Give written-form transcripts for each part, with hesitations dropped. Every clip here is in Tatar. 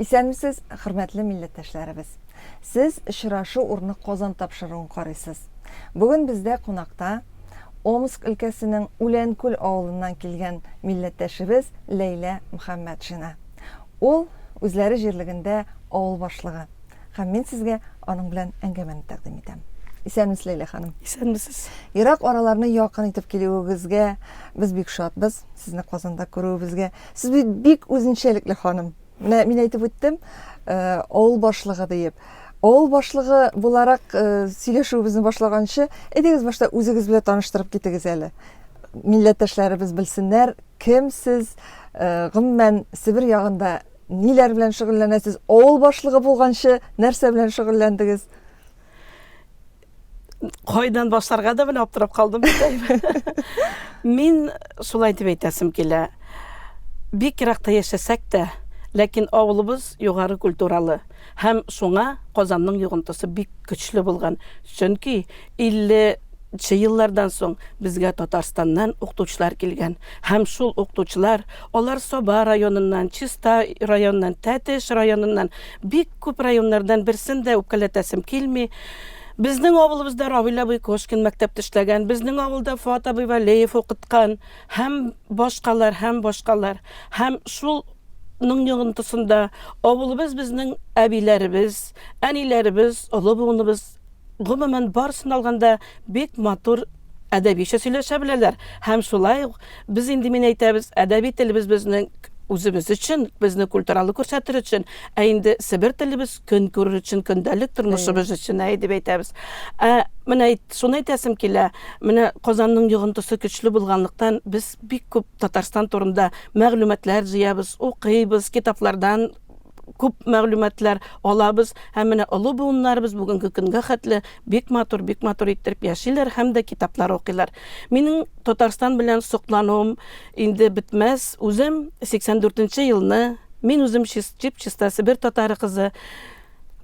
Исәнмесез, хөрмәтле милләттәшләребез. Сез Очрашу урыны Казан тапшыруын карыйсыз. Бүген бездә кунакта Омск өлкәсенең Үләнкүл авылыннан килгән милләттәшебез Ләйлә Мөхәммәтшина. Ул үзләре җирлегендә авыл башлыгы. Һәм мин сезгә аның белән әңгәмәне тәкъдим итәм. Исәнмесез, Ләйлә ханым. Исәнмесез. Ерак араларны якын итеп килүегезгә без бик шатбыз, сезне Казанда күрүебезгә. Сез бит бик үзенчәлекле ханым. Менә мин әйтеп үттем, э, авыл башлыгы диеп. Авыл башлыгы буларак э, сөйләшүебезне башлаганчы, әйдәгез башта үзегез белән таныштырып китегез әле. Милләттәшләребез белсеннәр, кем сез, э, гомумән Себер ягында Ниләр белән шөгыльләнәсез? Авыл башлыгы булганчы нәрсә белән шөгыльләндегез? Кайдан башларга да белә аптырап калдым бит. Мин шулай дип әйтәсем килә. Бик еракта яшәсәк тә, ләкин авылыбыз югары культуралы һәм шуңа Казанның йогынтысы бик көчле булган. Чөнки 50 нче еллардан соң безгә Татарстаннан укытучылар килгән. Һәм шул укытучылар, алар Саба районыннан, Чистай районыннан, Тәтеш районыннан, бик күп районнардан, берсен дә үпкәләтәсем килми. Безнең авылыбызда Равил абый Кошкин мәктәптә эшләгән, безнең авылда Фоат абый Вәлиев укыткан һәм башкалар, һәм башкалар. Һәм шул ның йогынтысында авылыбыз безнең әбиләребез, әниләребез, олы буыныбыз Гомумән, барысын алганда, бик матур әдәбичә сөйләшә беләләр. Һәм шулай ук без инде мин әйтәбез, әдәби телебез безнең үзебез өчен, безне культуралы күрсәтер өчен, ә инде себер телебез көн күрер өчен, көндәлек тормышыбыз өчен, әй дип әйтәбез. Ә менә шуны әйтәсем килә, менә Казанның йогынтысы көчле булганлыктан, без бик күп Татарстан турында мәгълүматлар җыябыз, укыйбыз, китаплардан күп мәгълүматлар алабыз һәм менә олы буыннарыбыз бүгенге көнгә хәтле бик матур, бик матур иттереп яшиләр һәм дә китаплар укыйлар. Минем Татарстан белән соклануым инде бетмәс. Үзем 84 нче елны, мин үзем чип-чиста Себер татары кызы,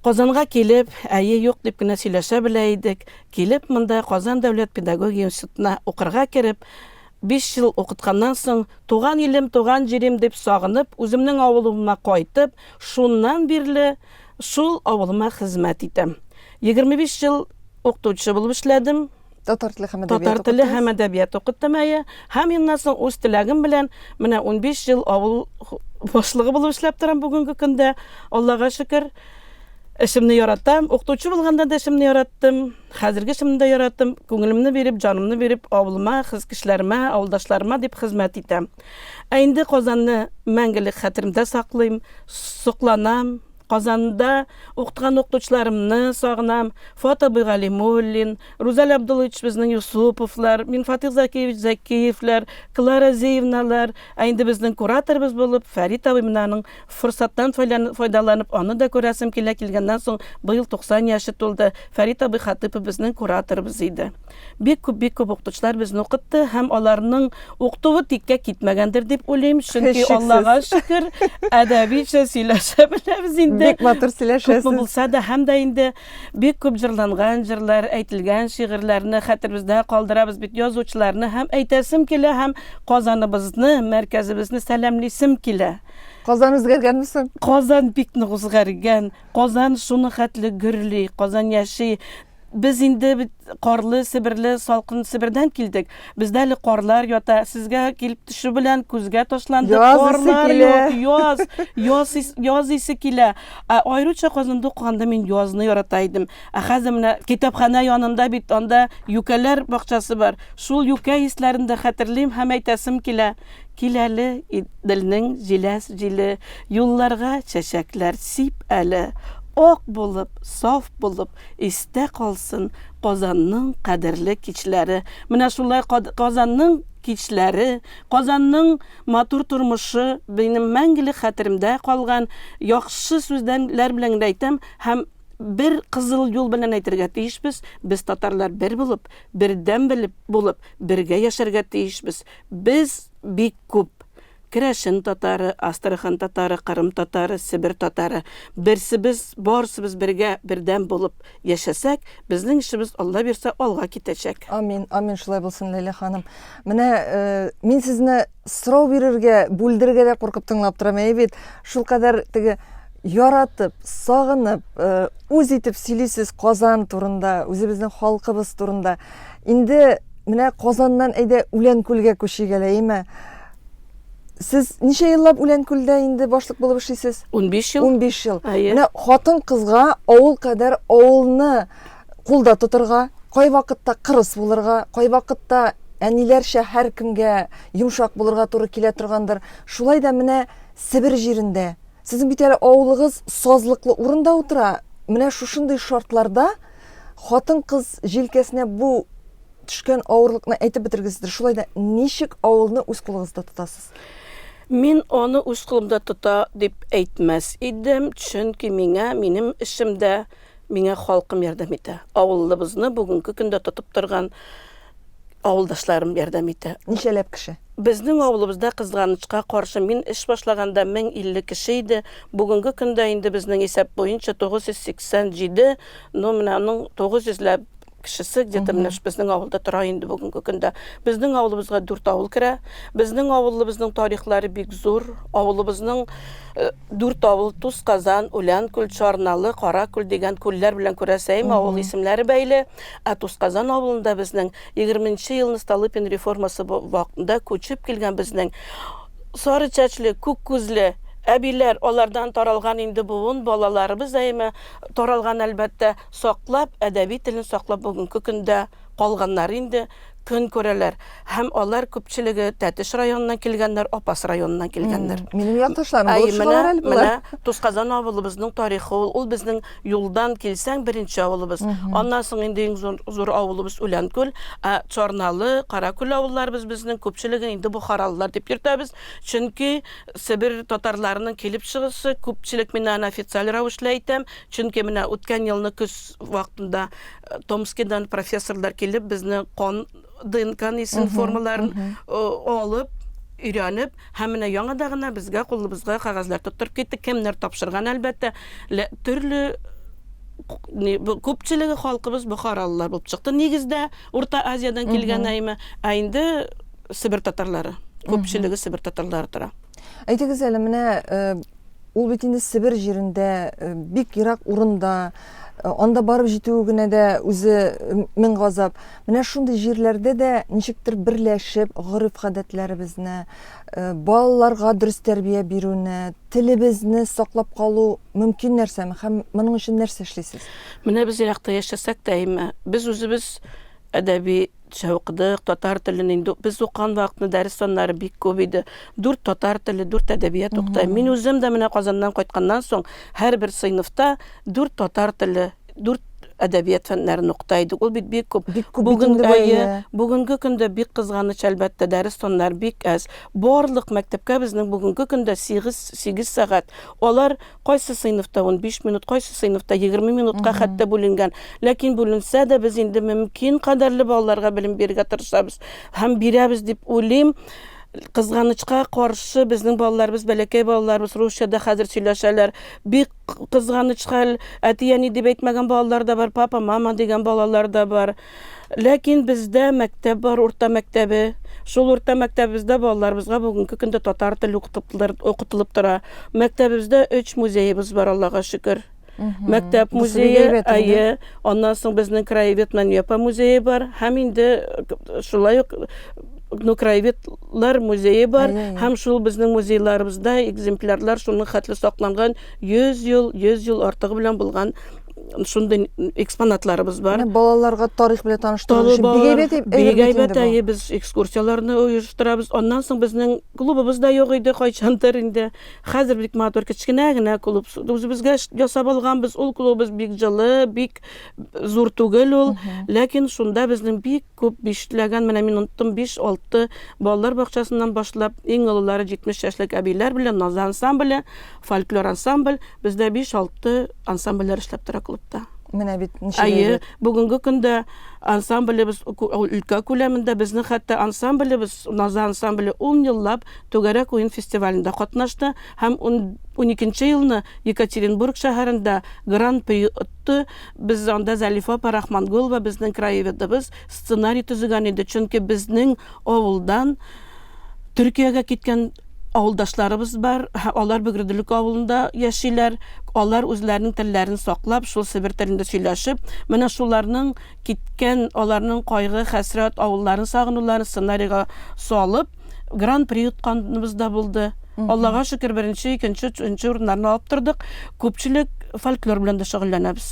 Казанга килеп, әйе, юк дип кенә сөйләшә белә идек. Килеп монда Казан дәүләт педагогия институтына укырга кереп, 5 ел укытканнан соң, туган илем, туган җирем дип сагынып, үземнең авылыма кайтып, шуннан бирле шул авылыма хезмәт итәм. 25 ел укытучы булып эшләдем. Татар теле һәм әдәбият Татар теле һәм әдәбият укыттым, әйе. Һәм аннан соң үз теләгем белән менә 15 ел авыл башлыгы булып эшләп торам бүгенге көндә. Аллага шөкер. Эшемне яратам. Укытучы булганда да эшемне яраттым. Хәзерге эшемне дә яраттым. Күңелемне биреп, җанымны биреп, авылыма, хез кешеләремә, авылдашларыма дип хезмәт итәм. Ә инде Казанны мәңгелек хәтеремдә саклыйм, сокланам. Казанда укыткан укытучыларымны сагынам. Фат абый Галимуллин, Рузаль Абдуллович безнең Юсуповлар, Минфатих Закиевич Закиевләр, Клара Зеевналар, ә инде безнең кураторыбыз булып Фәрит абый менә аның форсаттан файдаланып, аны да күрәсем килә, килгәннән соң быел 90 яше тулды. Фәрит абый Хатыйпов безнең кураторыбыз иде. Бик күп, бик күп укытучылар безне укытты һәм аларның укытуы тиккә китмәгәндер дип уйлыйм, чөнки Аллага шөкер, әдәбичә сөйләшә беләбез инде. Бик матур сөйләшәсез. Күпме булса да һәм дә инде Бик күп җырланган җырлар, әйтелгән шигырьләрне хәтеребездә калдырабыз бит, язучыларны һәм әйтәсем килә һәм Казаныбызны, мәркәзебезне сәламлисем килә. Казан үзгәргәнме соң? Казан бик нык үзгәргән. Казан шуны хәтле гөрли, Казан яши. Без инде бит карлы, себерле, салкын Себердән килдек. Бездә әле карлар ята. Сезгә килеп төшү белән күзгә ташланды. Яз исе Карлар килә. юк, яз, яз, яз исе килә. Ә аеруча Казанда укыганда мин язны ярата идем. Ә хәзер менә китапханә янында бит анда юкәләр бакчасы бар. Шул юкә исләрен дә хәтерлим һәм әйтәсем килә. Кил әле, Иделнең җиләс җиле, юлларга чәчәкләр сип әле. Ак булып, саф булып истә калсын Казанның кадерле кичләре. Менә шулай Казанның кичләре, Казанның Матур тормышы минем мәңгелек хәтеремдә калган, яхшы сүзләр белән генә әйтәм һәм бер кызыл юл белән әйтергә тиешбез, без татарлар бер булып, бердәм булып, бергә яшәргә тиешбез. Без бик күп. Керәшен татары, Астрахань татары, Кырым татары, Себер татары. Берсебез, барысыбыз бергә, бердәм булып яшәсәк, безнең эшебез, Алла бирсә, алга китәчәк. Амин, амин, шулай булсын, Ләйлә ханым. Менә э, мин сезне сорау бирергә, бүлдерергә дә куркып тыңлап торам, әйе бит. Шулкадәр теге яратып, сагынып, э, үз итеп сөйлисез Казан турында, үзебезнең халкыбыз турында. Инде менә Казаннан әйдә Үләнкүлгә күчик әле, әйеме? Сез ничә еллап Үләнкүлдә инде башлык булып эшлисез? 15 ел. 15 ел. Әйе. Менә хатын-кызга авыл кадәр авылны кулда тотырга, кайвакытта кырыс булырга, кайвакытта әниләрчә һәркемгә йомшак булырга туры килә торгандыр. Шулай да менә Себер җирендә, сезнең бит әле авылыгыз сазлыклы урында утыра, менә шушындый шартларда хатын-кыз җилкәсенә бу төшкән авырлыкны әйтеп бетергесездер. Шулай да ничек авылны үз кулыгызда тотасыз? Мин аны үз кулымда тота дип әйтмәс идем, чөнки миңа, минем эшемдә миңа халкым ярдәм итә. Авылыбызны бүгенге көндә тотып торган авылдашларым ярдәм итә. Ничәләп кеше? Безнең авылыбызда, кызганычка каршы, мин эш башлаганда 1050 кеше иде. Бүгенге көндә инде безнең исәп буенча 987, ну менә аның 900 ләп кешесе где-то менә безнең авылда тора инде бүгенге көндә. Безнең авылыбызга дүрт авыл керә. Безнең авылыбызның тарихлары бик зур. Авылыбызның э, дүрт авыл Тусказан, Үләнкүл, Чарналы, Каракүл дигән күлләр белән күрәсәем авыл исемнәре бәйле. Ә Тусказан авылында безнең 20 елны Столыпин реформасы вакытында күчеп килгән безнең сары чәчле, күк күзле әбиләр, алардан таралган инде буын балаларыбыз әйме таралган әлбәттә. саклап, әдәби телен саклап бүгенге көндә калганнары инде көн күрәләр. Һәм алар күпчелеге Тәтеш районыннан килгәннәр, Апас районыннан килгәннәр. Минем якташларым булып чыгалар әле болар. Менә Тусказан авылыбызның тарихы ул. Ул безнең юлдан килсәң беренче авылыбыз. Аннан соң инде иң зур, зур авылыбыз Үләнкүл, ә Чорналы, Каракүл авылларыбыз безнең күпчелеген инде бохаралылар дип йөртәбез. Чөнки Себер татарларының килеп чыгышы, күпчелек мин аны официаль рәвешле әйтәм, Чөнки менә үткән елны көз вакытында э, Томскидан профессорлар килеп безне кан ДНК нисен формаларын э, алып өйрәнеп һәм менә яңада гына безгә кулыбызга кәгазьләр тоттырып китте. Кемнәр тапшырган әлбәттә, төрле күпчелеге халкыбыз бохаралылар булып чыкты. Нигездә Урта Азиядән килгән әйме, ә инде Себер татарлары, күпчелеге Себер татарлары тора. Әйтегез әле, менә э, Ул бит инде Себер җирендә, э, бик ерак урында, э, анда барып җитүе генә дә үзе э, мең газап. Менә шундый җирләрдә дә ничектер берләшеп, гореф-гадәтләребезне, балаларга дөрес тәрбия бирүне, телебезне саклап калу мөмкин нәрсәме һәм моның өчен нәрсә эшлисез? Менә без еракта яшәсәк тә, әйме, без үзебез әдәби Чә укыдык, татар телен инде без укыган вакытны дәрес саннары бик күп иде. Дүрт татар теле, дүрт әдәбият укыта. Мин үзем дә менә Казаннан кайтканнан соң һәрбер сыйныфта дүрт татар теле, дүрт әдәбият фәннәрен укыта идек. Ул бит бик күп. Бик күп бит инде бу, әйе. Бүгенге көндә бик кызганыч, әлбәттә, дәрес саннары бик әз. Барлык мәктәпкә безнең бүгенге көндә 8, 8 сәгать. Алар Кайсы сыйныфта 15 минут, кайсы сыйныфта 20 минутка хәтта бүленгән. Ләкин бүленсә дә без инде мөмкин кадәрле балаларга белем бирергә тырышабыз һәм бирәбез дип уйлыйм. Кызганычка каршы безнең балаларыбыз, бәләкәй балаларыбыз русча да хәзер сөйләшәләр. Бик кызганыч хәл, әти-әни дип әйтмәгән балалар да бар, папа, мама дигән балалар да бар. Ләкин бездә мәктәп бар, урта мәктәбе. Шул урта мәктәбебездә балаларыбызга бүгенге көндә татар теле укытылып тора. Мәктәбебездә өч музеебыз бар, Аллага шөкер. Мәктәп музее, әйе, аннан соң безнең краевед Маньяпа музее бар һәм инде шулай ук ну, краеведлар музее бар һәм шул безнең музейларыбызда экземплярлар шуның хәтле сакланган 100 ел, 100 ел артыгы белән булган шундый экспонатларыбыз бар. Менә балаларга тарих белән таныштыру өчен бик әйбәт бик әйбәт, әйе, без экскурсияләрне оештырабыз. Аннан соң безнең клубыбыз да юк иде кайчандыр инде. Хәзер бик матур кечкенә генә клуб үзебезгә ясап алганбыз. Ул клубыбыз бик җылы, бик зур түгел ул. Ләкин шунда безнең бик күп бишләгән, менә мин оныттым, 5-6 балалар бакчасыннан башлап, иң олылары 70 яшьлек әбиләр белән Наза ансамбле, фольклор ансамбль, Бездә 5-6 ансамбльләр эшләп тора клубта. Менә бит ничек Әйе, бүгенге көндә ансамблебез өлкә күләмендә, безнең хәтта ансамблебез, Наза ансамбле 10 еллап Түгәрәк уен фестивалендә катнашты һәм 12 елны Екатеринбург шәһәрендә Гран-при отты. Без анда Зәлифә апа Рахманголова безнең краеведыбыз сценарий төзегән иде, чөнки безнең авылдан Төркиягә киткән Авылдашларыбыз бар, алар Бөгределек авылында яшиләр. Алар үзләренең телләрен саклап, шул себер телендә сөйләшеп, менә шуларның киткән, аларның кайгы, хәсрәт, авылларын сагынуларын сценарийга салып, гран-при отканыбыз да булды. Аллага шөкер, беренче, икенче, өченче урыннарны алып тордык. Күпчелек фольклор белән дә шөгыльләнәбез.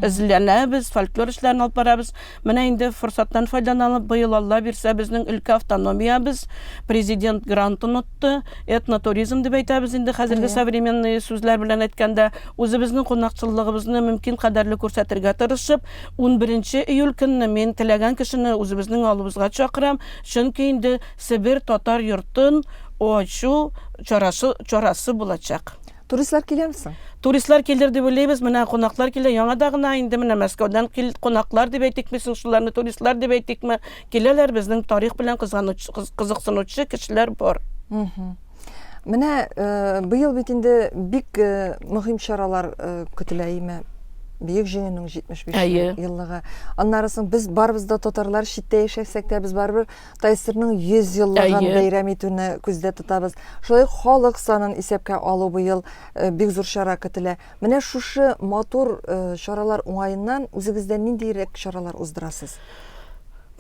Эзләнәбез, фольклор эшләрен алып барабыз. Менә инде форсаттан файдаланып, быел Алла бирсә, безнең өлкә автономиябез президент грантын отты. Этнотуризм дип әйтәбез инде хәзерге современный сүзләр белән әйткәндә, үзебезнең кунакчыллыгыбызны мөмкин кадәрле күрсәтергә тырышып, 11 июль көнне мин теләгән кешене үзебезнең авылыбызга чакырам, чөнки инде Себер татар йортын ачу чарасы чарасы булачак. Туристлар киләме соң? Туристлар килер дип уйлыйбыз. Менә кунаклар килә. Яңада гына инде менә Мәскәүдән кил кунаклар дип әйтикме соң, шуларны туристлар дип әйтикме? Киләләр, безнең тарих белән кызыксынучы кешеләр бар. Менә э, быел бит инде бик э, мөһим чаралар э, көтелә име? Бөек Җиңүнең 75 еллыгы. Аннары соң без барыбыз да татарлар читтә яшәсәк тә, без барыбер ТАССРның 100 еллыгын бәйрәм итүне күздә тотабыз. Шулай ук халык санын исәпкә алу быел э, бик зур чара көтелә. Менә шушы матур э, чаралар уңаеннан үзегездә ниндирәк чаралар уздырасыз?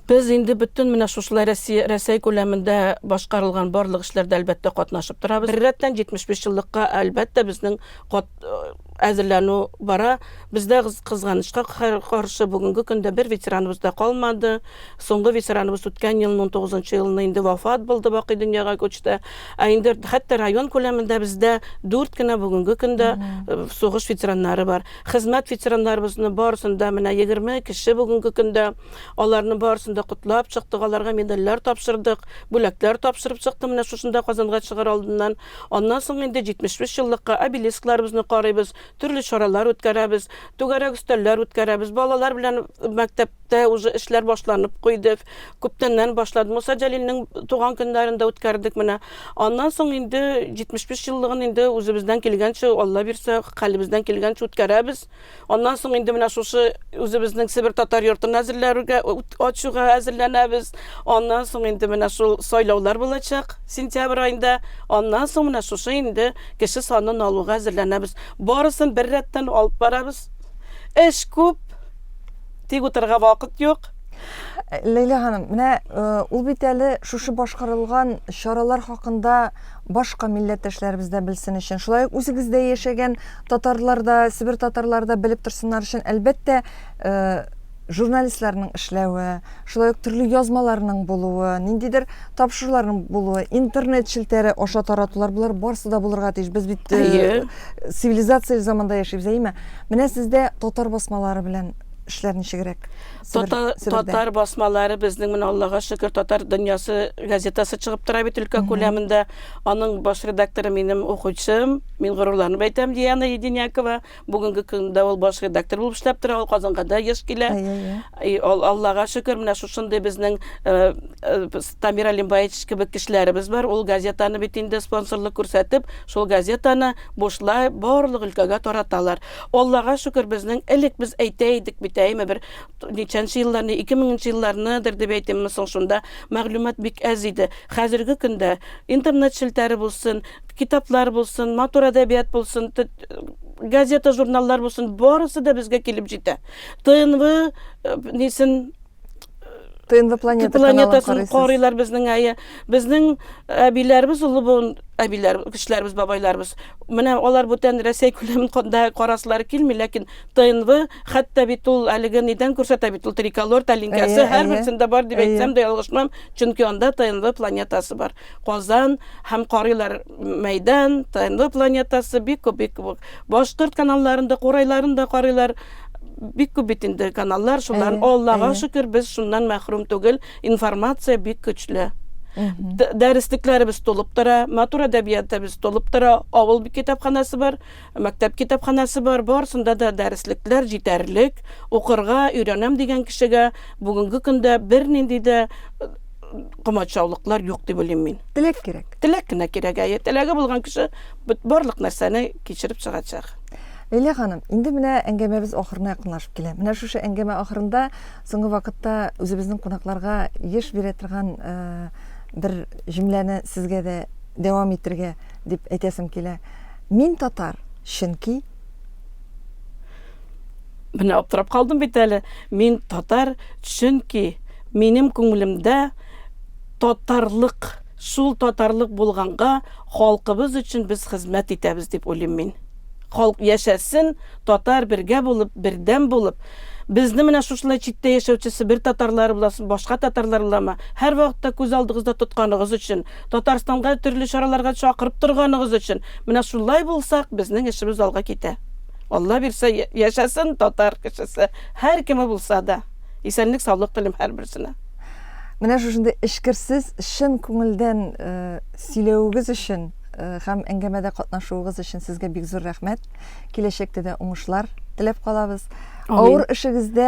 Без инде бөтен менә шушылай Россия, Рәсәй күләмендә башкарылган барлык эшләрдә әлбәттә катнашып торабыз. Беррәттән 75 еллыкка әлбәттә безнең кат, э, әзерләнү бара. Бездә кызганычка каршы бүгенге көндә бер ветераныбыз да калмады. Соңгы ветераныбыз үткән елның 19 елны инде вафат булды, бакый дөньяга күчте. Ә инде хәтта район күләмендә бездә дүрт кенә бүгенге көндә э, сугыш ветераннары бар. Хезмәт ветераннарыбызны барысын да менә 20 кеше бүгенге көндә аларны барысын да котлап чыктык, аларга медальләр тапшырдык, бүләкләр тапшырып чыкты менә шушында Казанга чыгар алдыннан. Аннан соң инде 75 еллыкка обелискларыбызны карыйбыз, төрле чаралар үткәрәбез, түгәрәк өстәлләр үткәрәбез. Балалар белән мәктәптә уже эшләр башланып куйды. Күптәннән башлады. Муса Җәлилнең туган көннәрен дә үткәрдек менә. Аннан соң инде 75 еллыгын инде үзебездән килгәнчә, Алла бирсә, хәлебездән килгәнчә үткәрәбез. Аннан соң инде менә шушы үзебезнең Себер татар йортын әзерләргә, ачуга әзерләнәбез. Аннан соң инде менә шул сайлаулар булачак сентябрь аенда. Аннан соң менә шушы инде кеше санын алуга әзерләнәбез. Барысын бер рәттән алып барабыз. Эш күп, тик утырырга вакыт юк. Ләйлә ханым, менә э, ул бит әле шушы башкарылган чаралар хакында башка милләттәшләребез дә белсен өчен, шулай ук үзегездә яшәгән татарлар да, себер татарлары да белеп торсыннар өчен, әлбәттә, э, журналистларның эшләве, шулай ук төрле язмаларның булуы, ниндидер тапшыруларның булуы, интернет челтәре аша таратулар, болар барысы да булырга тиеш. Без бит э, цивилизацияле заманда яшибез, әйеме? Менә сездә татар басмалары белән эшләр ничегрәк? Татар, татар басмалары безнең менә Аллага шөкер Татар дөньясы газетасы чыгып тора бит өлкә күләмендә. Аның баш редакторы минем укучым, мин горурланып әйтәм, Диана Единякова. Бүгенге көндә ул баш редактор булып эшләп тора, ул Казанга да еш килә. Аллага шөкер, менә шушындый безнең э, э, Тамир Алимбаевич кебек кешеләребез бар. Ул газетаны бит инде спонсорлык күрсәтеп, шул газетаны бушлай барлык өлкәгә тараталар. Аллага шөкер, безнең элек без әйтә идек бит, әйме, бер ничәнче елларны, 2000 елларныдыр дип әйтимме соң, шунда мәгълүмат бик әз иде. Хәзерге көндә интернет челтәре булсын, китаплар булсын, матур әдәбият булсын, газета, журналлар булсын, барысы да безгә килеп җитә. ТНВ э, нисен ТНВ планета планетасын карыйлар безнең әйе. Безнең әбиләребез, олы буын әбиләр, кешеләребез, бабайларыбыз. Менә алар бүтән Рәсәй күләмен канда карасылары килми, ләкин ТНВ хәтта бит ул әлеге нидән күрсәтә бит ул триколор тәлинкәсе һәрберсендә бар дип әйтсәм дә ялгышмам, чөнки анда ТНВ планетасы бар. Казан һәм карыйлар Мәйдан, ТНВ планетасы бик күп, бик күп. Башкорт каналларында, курайларын да карыйлар. Бик күп бит инде каналлар, шулар. Аллага шөкер, без шуннан мәхрүм түгел. Информация бик көчле. Дәреслекләребез тулып тора, матур әдәбиятыбыз тулып тора, авыл китапханәсе бар, мәктәп китапханәсе бар, барысында да дәреслекләр җитәрлек. Укырга өйрәнәм дигән кешегә бүгенге көндә бернинди дә комачаулыклар юк дип уйлыйм мин. Теләк кирәк. Теләк кенә кирәк, әйе. Теләге булган кеше барлык нәрсәне кичереп чыгачак. Ләйлә ханым, инде менә әңгәмәбез ахырына якынлашып килә. Менә шушы әңгәмә ахырында соңгы вакытта үзебезнең кунакларга еш бирә торган э, бер җөмләне сезгә дә дәвам итергә дип әйтәсем килә. Мин татар, чөнки Менә аптырап калдым бит әле. Мин татар, чөнки минем күңелемдә татарлык, шул татарлык булганга халкыбыз өчен без хезмәт итәбез дип уйлыйм мин. Халык яшәсен, татар бергә булып, бердәм булып, безне менә шушылай читтә яшәүче Себер татарлары буласын, башка татарлар буламы, һәрвакытта күз алдыгызда тотканыгыз өчен, Татарстанга төрле чараларга чакырып торганыгыз өчен, менә шулай булсак, безнең эшебез алга китә. Алла бирсә, яшәсен татар кешесе, һәркеме булса да. Исәнлек, саулык телим һәрберсенә. Менә шушындый эчкерсез, чын күңелдән э, сөйләвегез өчен э, һәм әңгәмәдә катнашуыгыз өчен сезгә бик зур рәхмәт. Киләчәктә дә уңышлар теләп калабыз. Амин. Авыр эшегездә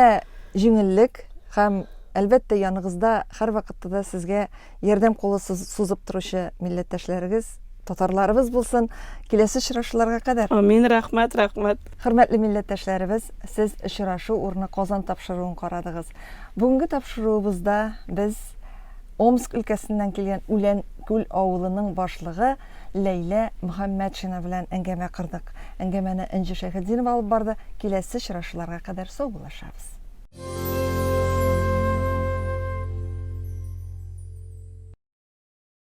җиңеллек һәм әлбәттә яныгызда һәрвакытта да сезгә ярдәм кулы сузып торучы милләттәшләрегез, татарларыбыз булсын. Киләсе очрашуларга кадәр. Амин, рәхмәт, рәхмәт. Хөрмәтле милләттәшләребез, сез Очрашу урыны Казан тапшыруын карадыгыз. Бүгенге тапшыруыбызда без Омск өлкәсеннән килгән Үлән Күл авылының башлыгы Ләйлә Мөхәммәтшина белән әңгәмә кордык. Әңгәмәне Энҗе Шәйхетдинова алып барды. Киләсе очрашуларга кадәр саубуллашабыз.